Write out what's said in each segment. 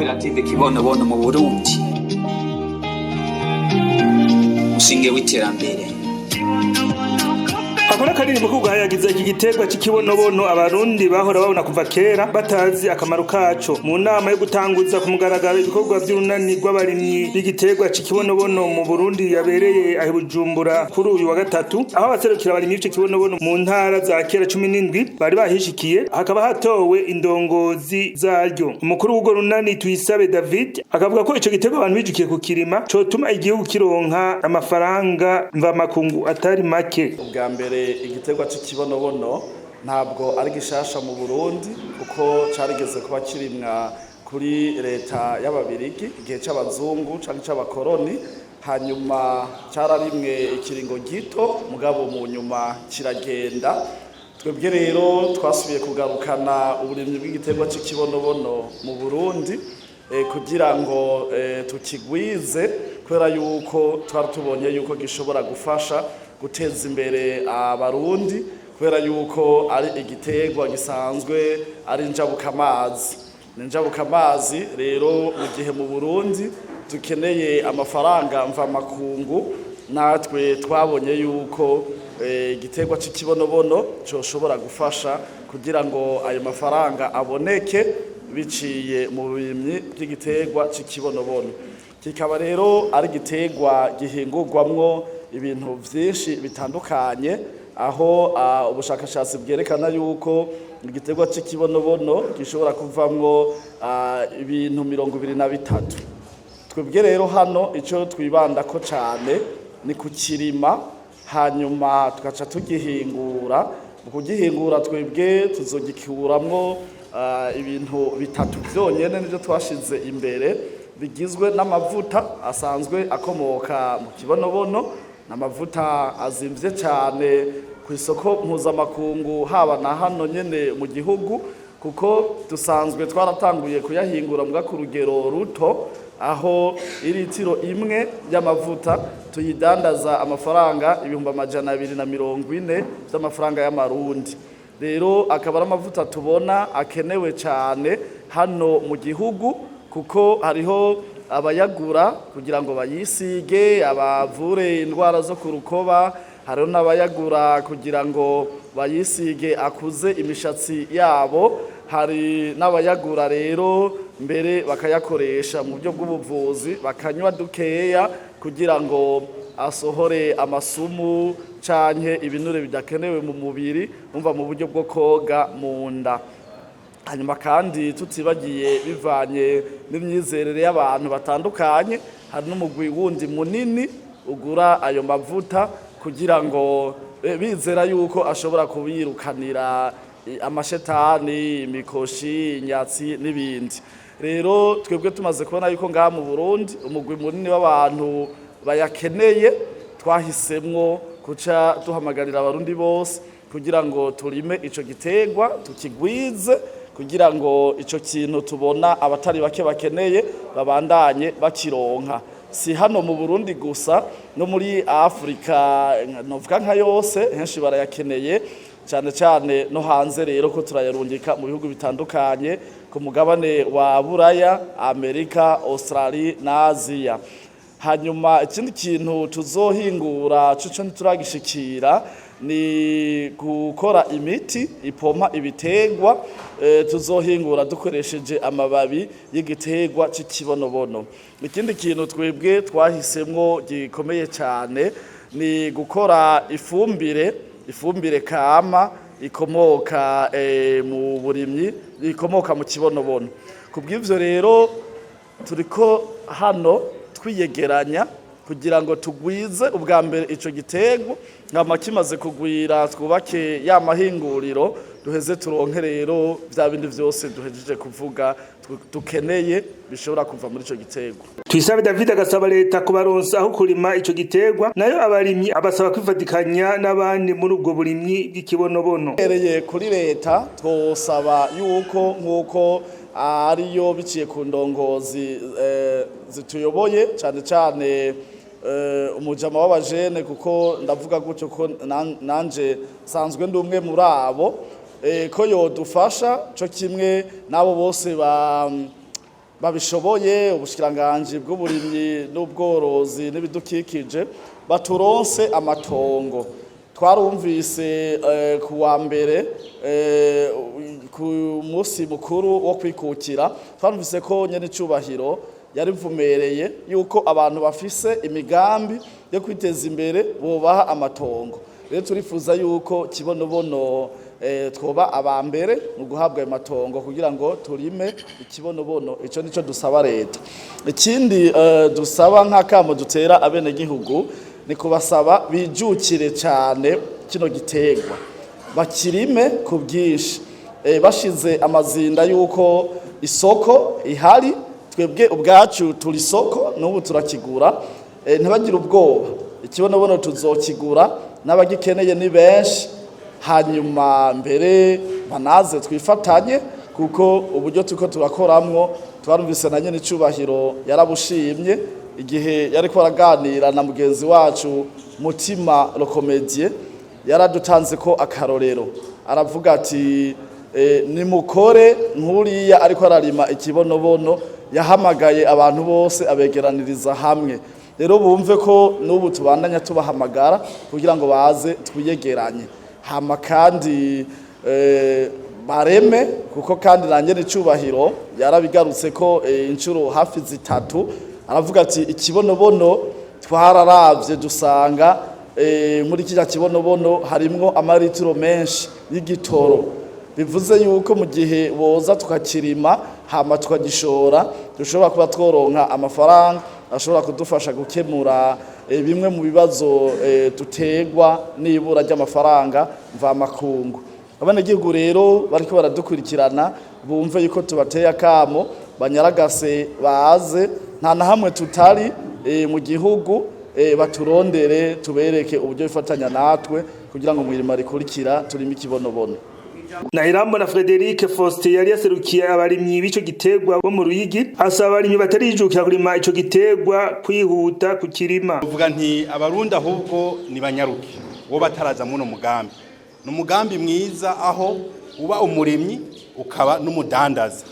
Koperative Kibonobono mu Burundi, umushinge w'iterambere. Ako ni akaririmbo ko guhayagiza iki giterwa c'ikibonobono Abarundi bahora babona kuva kera batazi akamaro kaco. Mu nama yo gutanguza ku mugaragaro ibikorwa vy'urunani rw'abarimyi b'igiterwa c'ikibonobono mu Burundi yabereye aho i Bujumbura kuri uyu wa gatatu, aho abaserukira abarimyi b'ico kibonobono mu ntara za kera 17 bari bahishikiye, hakaba hatowe indongozi zaryo. Umukuru w'urwo runani, Tuyisabe David, akavuga ko ico giterwa abantu bijukiye kukirima cotuma igihugu kironka amafaranga mvamakungu atari make. Ubwa mbere, igiterwa cy'ikibonobono ntabwo ari gishasha mu Burundi, kuko carigeze kuba kirimwa kuri leta y'Ababirigi, igihe c'abazungu canke c'abakoroni. Hanyuma cararimwe ikiringo gito, mugabo mu nyuma kiragenda. Twebwe rero twasubiye kugarukana uburimyi bw'igiterwa cy'ikibonobono mu Burundi kugira ngo tukigwize, kubera yuko twari tubonye yuko gishobora gufasha guteza imbere Abarundi, kubera yuko ari igiterwa gisanzwe ari njabukamazi. Ni njabukamazi rero mu gihe mu Burundi dukeneye amafaranga mvamakungu, natwe twabonye yuko igiterwa cy'ikibonobono coshobora gufasha kugira ngo ayo mafaranga aboneke biciye mu burimyi bw'igiterwa cy'ikibonobono. Kikaba rero ari igiterwa gihingurwamwo ibintu vyinshi bitandukanye, aho ubushakashatsi bwerekana yuko igiterwa cy'ikibonobono gishobora kuvamwo ibintu 23. Twebwe rero hano icyo twibandako cyane ni kukirima, hanyuma tugaca tugihingura. Mu kugihingura, twebwe tuzogikuramwo ibintu bitatu byonyene, nibyo twashize imbere, bigizwe n'amavuta asanzwe akomoka mu kibonobono. N'amavuta azimvye cyane ku isoko mpuzamakungu, haba na hano nyene mu gihugu, kuko dusanzwe twaratanguye kuyahingura mbwa ku rugero ruto, aho iritiro imwe y'amavuta tuyidandaza amafaranga 240,000 by'amafaranga y'Amarundi. Rero akaba ari amavuta tubona akenewe cyane hano mu gihugu, kuko hariho abayagura kugira ngo bayisige abavure indwara zo ku rukoba, hariho n'abayagura kugira ngo bayisige akuze imishatsi yabo, hari n'abayagura rero mbere bakayakoresha mu buryo bw'ubuvuzi, bakanywa dukeya kugira ngo asohore amasumu canke ibinure bidakenewe mu mubiri, umva, mu buryo bwo koga mu nda. Hanyuma kandi tutibagiye, bivanye n'imyizerere y'abantu batandukanye, hari n'umugwi wundi munini ugura ayo mavuta kugira ngo bizera yuko ashobora kubirukanira amashetani, imikoshi, inyatsi n'ibindi. Rero twebwe tumaze kubona yuko ngaha mu Burundi umugwi munini w'abantu bayakeneye, twahisemwo kuca duhamagarira Abarundi bose kugira ngo turime ico giterwa, tukigwize, kugira ngo ico kintu tubona abatari bake bakeneye babandanye bakironka. Si hano mu Burundi gusa, no muri Afrika novuga nka yose henshi barayakeneye, cyane cyane no hanze rero ko turayarungika mu bihugu bitandukanye ku mugabane wa Buraya, Amerika, Australie na Aziya. Hanyuma ikindi kintu tuzohingura cuco ntituragishikira ni gukora imiti ipompa ibitegwa, tuzohingura dukoresheje amababi y'igiterwa c'ikibonobono. Ikindi kintu twebwe twahisemwo gikomeye cyane ni gukora ifumbire kama ikomoka mu burimyi, ikomoka mu kibonobono. Kubw'ivyo rero turiko hano twiyegeranya kugira ngo tugwize ubwa mbere ico giterwa, nkama kimaze kugwira twubake ya mahinguriro, duheze turonke rero vya bindi vyose duhejeje kuvuga dukeneye bishobora kuva muri ico giterwa. Tuyisabe David agasaba leta kubaronsa aho kurima ico giterwa, nayo abarimyi abasaba kwifatikanya n'abandi muri ubwo burimyi bw'ikibonobono. Uhereye kuri leta, twosaba yuko nk'uko ariyo biciye ku ndongozi zituyoboye, cyane cyane umujama w'abajene, kuko ndavuga gutyo ko nanje nsanzwe ndi umwe muri abo, ko yodufasha co kimwe n'abo bose ba Babishoboye, ubushikiranganji bw'uburimyi n'ubworozi n'ibidukikije, baturonse amatongo. Twarumvise ku wa mbere, ku munsi mukuru wo kwikukira, twarumvise ko nyene icubahiro yarivumereye yuko abantu bafise imigambi yo kwiteza imbere bobaha amatongo. Rero turifuza yuko Kibonobono twoba aba mbere mu guhabwa ayo matongo kugira ngo turime ikibonobono. Ico nico dusaba leta. Ikindi dusaba nk'akamo dutera abenegihugu ni kubasaba bijukire cyane kino giterwa, bakirime ku bwinshi, bashize amazinda yuko isoko ihari. Twebwe ubwacu turi isoko, n'ubu turakigura. Ntibagire ubwoba, ikibonobono tuzokigura, n'abagikeneye ni benshi. Hanyuma mbere banaze twifatanye, kuko uburyo turiko turakoramwo twarumvise na nyene icubahiro yarabushimye igihe yariko araganira na mugenzi wacu Mutima Rokomedie. Yaradutanze ko akarorero, aravuga ati: "Nimukore nk'uriya ariko ararima ikibonobono, yahamagaye abantu bose abegeraniriza hamwe." Rero bumve ko n'ubu tubandanya tubahamagara kugira ngo baze twiyegeranye, hama kandi bareme, kuko kandi nanjye n'icubahiro yarabigarutse ko inshuro hafi zitatu, aravuga ati: "Ikibonobono twararavye dusanga muri kirya kibonobono harimwo amaritiro menshi y'igitoro." Bivuze yuko mu gihe boza tukakirima hama tukagishora, dushobora kuba tworonka amafaranga ashobora kudufasha gukemura bimwe mu bibazo duterwa n'ibura ry'amafaranga mvamakungu. Abanyagihugu rero bariko baradukurikirana bumve yuko tubateye akamo, banyaragase baze, nta na hamwe tutari mu gihugu, baturondere tubereke uburyo bifatanya natwe kugira ngo mwirima rikurikira turime ikibonobono. Nahirambona Frederic Faustin yari yaserukiye abarimyi b'ico giterwa bo mu Ruyigi, asaba abarimyi batarijukira kurima ico giterwa kwihuta kukirima. Uvuga nti Abarundi ahubwo ni banyaruke wo bataraza muno mugambi. Ni umugambi mwiza aho uba umurimyi ukaba n'umudandaza,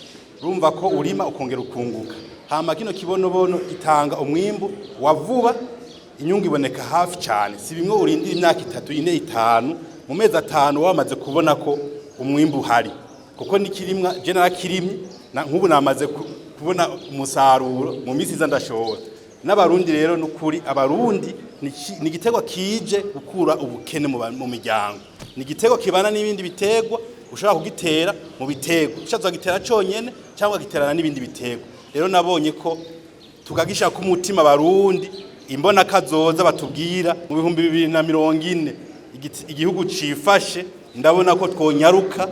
urumva ko urima ukongera ukunguka. Hama kino kibonobono gitanga umwimbu wa vuba, inyungu iboneka hafi cyane, si bimwe urindira imyaka 3, 4, 5. Mu mezi 5 wamaze kubona ko umwimbu uhari, kuko n'ikirimwa je narakirimye, nk'ubu namaze kubona umusaruro, mu minsi iza ndashobora. N'Abarundi rero, nukuri Abarundi ni igiterwa kije gukura ubukene mu miryango. Ni igiterwa kibana n'ibindi biterwa, ushobora kugitera mu biterwa, ushatse kugitera conyene cyangwa giterana n'ibindi biterwa. Rero nabonye ko tukagisha ku mutima Abarundi, imbona kazoza batubwira mu 2040 igihugu cifashe. Ndabona ko twonyaruka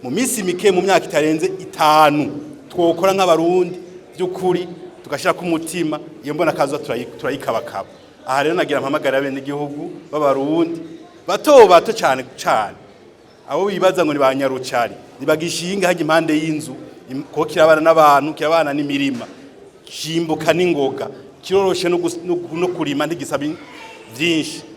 mu minsi mike, mu myaka itarenze 5, twokora nk'Abarundi by'ukuri tugashira ku mutima iyo mbona kazoza, turayikabakaba. Aha rero nagira mpamagara bene igihugu b'Abarundi bato bato, cyane cyane abo bibaza ngo ni ba nyarucari, nibagishinga hajya impande y'inzu, kuko kirabana n'abantu, kirabana n'imirima, kimbuka n'ingoga, kiroroshe no kurima, ntigisaba byinshi,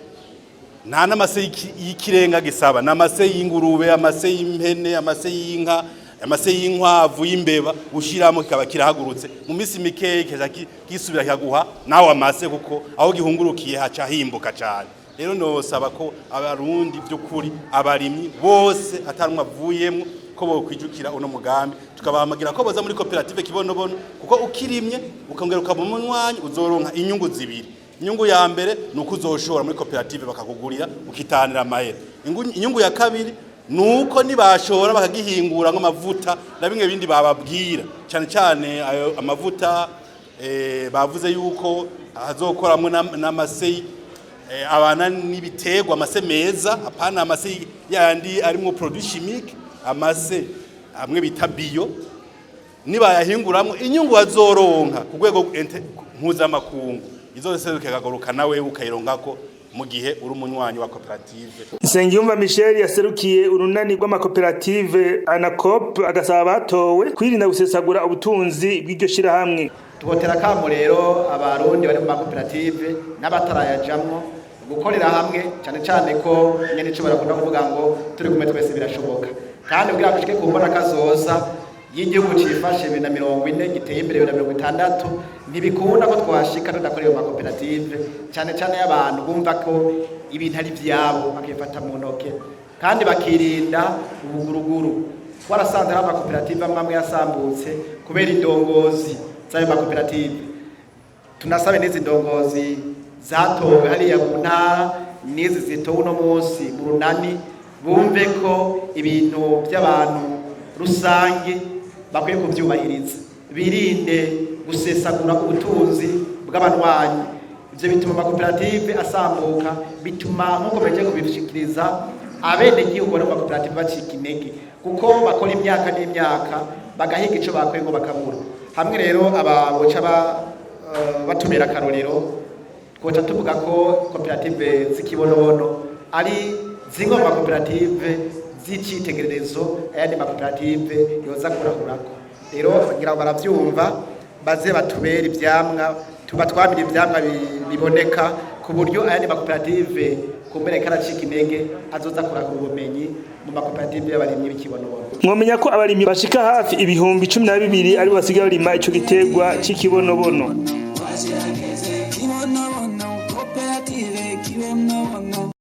nta n'amase y'ikirenga gisaba. Ni amase y'ingurube, amase y'impene, amase y'inka, amase y'inkwavu, y'imbeba, ushiramo kikaba kirahagurutse. Mu minsi mikeya kikaja gisubira kikaguha nawe amase, kuko aho gihungurukiye haca himbuka cyane. Rero nosaba ko Abarundi by'ukuri, abarimyi bose atarumwe avuyemwo, ko bokwijukira uno mugambi, tukabahamagira ko boza muri koperative Kibonobono, kuko ukirimye ukongera ukaba umunywanyi uzoronka inyungu zibiri. Inyungu ya mbere ni uko uzoshora muri koperative bakakugurira, ukitanira amahera. Inyungu ya kabiri ni uko nibashora bakagihingura nk'amavuta na bimwe bindi bababwira, cyane cyane ayo amavuta bavuze yuko azokoramwo n'amase abana n'ibiterwa, amase meza, apana amase yandi arimwo produit chimique, amase amwe bita bio. Nibayahinguramwo, inyungu bazoronka ku rwego mpuzamakungu izoseruka ikagaruka nawe ukayironkako mu gihe uri umunywanyi wa koperative. Nsengiyumva Michel yaserukiye urunani rw'amakoperative Anacop, agasaba abatowe kwirinda gusesagura ubutunzi bw'iryo shirahamwe. Tubotera akamo rero Abarundi bari mu makoperative n'abatarayajamwo gukorera hamwe, cyane cyane ko nyene ico barakunda kuvuga ngo turi kumwe twese birashoboka. Kandi kugira ngo dushike ku mbona kazoza Y'igihugu cifashe 2040, giteye imbere 2060, ntibikunda ko twashika tudakora iyo makoperative, cyane cyane y'abantu bumva ko ibintu ari vyabo, bakifata mu ntoke kandi bakirinda ubuguruguru. Warasanze hari amakoperative amwe amwe yasambutse kubera indongozi z'ayo makoperative. Tunasabe n'izi ndongozi zatowe hariya mu ntara n'izi zitowe uno munsi mu runani, bumve ko ibintu by'abantu rusange bakwiye kubyubahiriza, birinde gusesagura ubutunzi bw'abanywanyi. Ibyo bituma amakoperative asambuka, bituma, nk'uko bagiye kubishikiriza, abenegihugu bari mu makoperative bacika intege, kuko bakora imyaka n'imyaka bagahiga ico bakwiye ngo bakabura. Hamwe rero aba boca batumira akarorero, twoca tuvuga ko koperative z'ikibonobono ari zimwe mu makoperative z'icitegererezo ayandi makoperative yoza kurahurako. Rero ngira ngo baravyumva, baze batubere ivyamwa, tuba twamira ivyamwa biboneka, ku buryo ayandi makoperative kumbere karacika intege azoza kurahura ubumenyi mu makoperative y'abarimyi b'ikibonobono. Mwomenya ko abarimyi bashika hafi 12,000 aribo basigaye barima ico giterwa c'ikibonobono. Kibonobono, koperative kibonobono.